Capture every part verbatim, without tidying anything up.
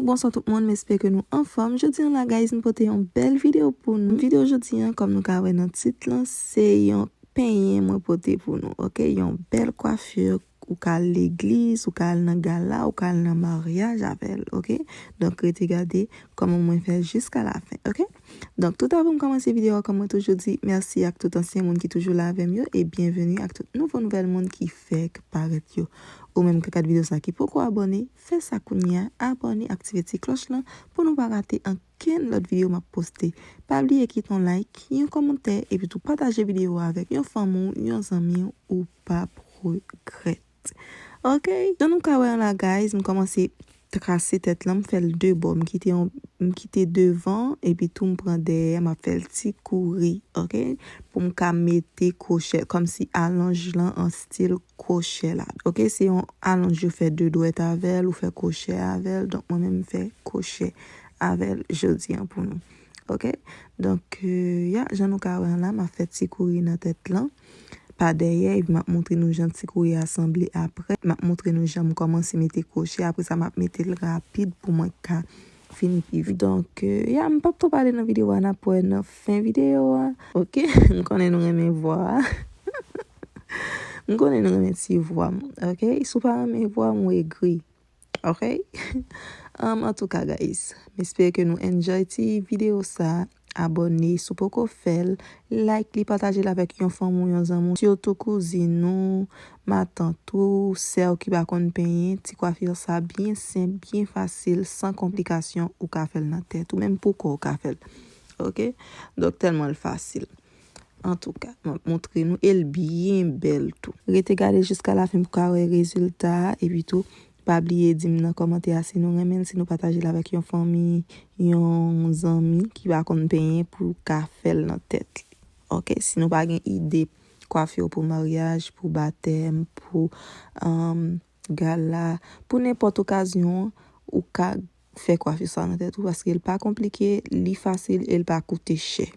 Bonswa tout moun, m espere ke nou anfòm. Jodi an la, guys, m pote yon bèl videyo pou nou. Videyo jodi an, kòm nou ka wè nan tit lan, se yon penyen mwen pote pou nou, oke? Yon bèl kwafi, ou ka al legliz, ou ka al nan gala, ou ka al nan maryaj avè l, oke? Donk, rete gade kòman mwen fè jiska lafen, oke? Donk, tout avan m kòmanse videyo a, kòm mwen toujou di, mèsi ak tout ansyen moun ki toujou la avè m yo, e byenveni ak tout nouvo nouvèl moun ki fèk parèt yo. Ou menm k ap gad videyo sa ki poko abòne, fè sa kounye a, abòne, aktive ti klòch lan pou nou pa rate ankenn lòt videyo m ap poste. Pa bliye kite yon like, yon kòmantè, epi tou pataje videyo a avèk yon fanmi w, yon zanmi w, ou p ap regrèt. Oke, jan nou ka wè an la, guys, m kòmanse trase tèt lan, m fè l de bò, m kite yon, m kite devan, epi tou m pran dèyè, m ap fè l ti kouri, oke, pou m ka mete kwochè, kòmsi alonj lan an stil kwochè la. Oke, se yon alonj yo fè de dwèt avè l, ou fè kwochè avè l, donk mwen menm m fè kwochè avè l jodi an pou nou. Oke, donk, euh, ya, jan nou ka wè an la, m ap fè ti kouri nan tèt lan. Pa dèyè, epi m ap montre nou jan ti kouri a sanble apre. M ap montre nou jan m kòmanse mete kwochè, apre sa m ap mete l rapid pou mwen ka fini pi vit. Donk, euh, ya, m p ap twò pale nan videyo a, n ap wè nan fen videyo a. Oke, m konnen nou renmen vwa a. M konnen nou renmen ti vwa m, oke? Si w pa renmen vwa m, ou egri. Oke? Um, antouka, guys, m espere ke nou enjoy ti videyo sa. Abòne si w poko fè l. Like li, pataje l avèk yon fanmi w, yon zanmi w, sitou kouzin ou, matant ou, sè w ki pa konn penyen. Ti kwafi sa byen senp, byen fasil, san konplikasyon, ou ka fè l nan tèt ou, menm pou kò w ka fè l. Oke? Donk, tèlman l fasil. Antouka, m ap montre nou, e l byen bèl tou. Rete gade jiska lafen pou ka wè rezilta a, epi tou, pa bliye di m nan kòmantè a si nou renmen l, si nou pataje l avèk yon fanmi, yon zanmi ki pa konn penyen pou ka fè l nan tèt li. Oke, si nou pa gen ide kwafi pou maryaj, pou batèm, pou, um, gala, pou nenpòt okazyon, ou ka fè kwafi sa nan tèt ou, paske l pa konplike, li fasil e l pa koute chè.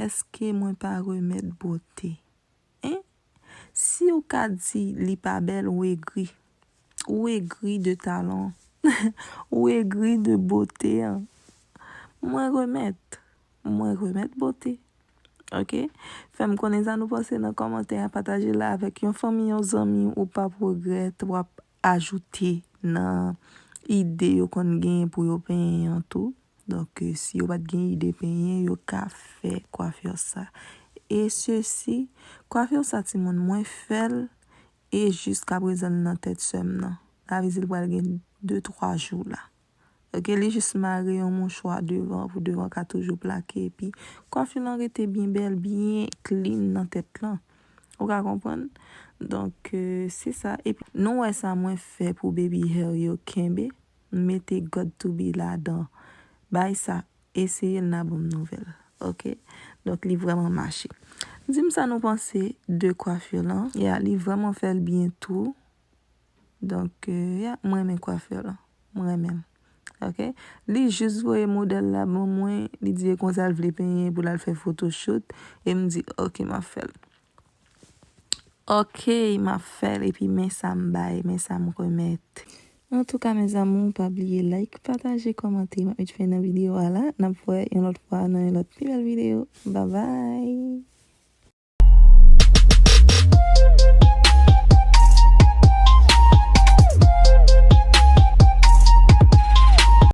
èske mwen pa remèt bote? Hein? Si w ka di li pa bèl, ou egri. Ou egri de talan. Ou egri de bote an. Mwen remèt. Mwen remèt bote. Ok? Fè m konnen sa nou panse nan kòmantè a, pataje la avèk yon fanmi, yon zanmi, ou p ap regrèt, w ap ajoute nan ide yo konn genyen pou yo penyen an tou. Donk, eh, si yo pa t gen ide penyen, yo ka fè kwafè sa. E sesi, kwafè sa, timoun, mwen fè l, e jiskaprezan l nan tèt sè m nan. Sa vle di l pral gen de twa jou la. Ok, li jis mare yon mouchwa devan pou devan ka toujou plake. Epi, kwafi lan rete byen bèl, byen clean nan tèt lan. Ou ka konprann? Donk, eh, se sa. Epi, nou wè sa mwen fè pou baby hair yo kenbe. M mete God to be ladan. Bay sa, eseye l, n a ban m nouvèl. Ok? Donk, li vrèman mache. Di m sa nou panse de kwafi lan. Ya, li vrèman fè l byen tou. Donk, eh, ya, mwen renmen kwafi lan. Mwen renmen l. Ok? Li jis voye modèl la ban mwen. Li di e konsa l vle penyen pou l al fè photoshoot. E m di, ok, m ap fè l. Ok, m ap fè l epi men sa m bay, men sa m remèt. Antouka, mes amours, pa bliye like, pataje, kòmante. M ap met fen nan videyo a la. N ap wè yon lòt fwa nan yon lòt pi bèl videyo. Babay!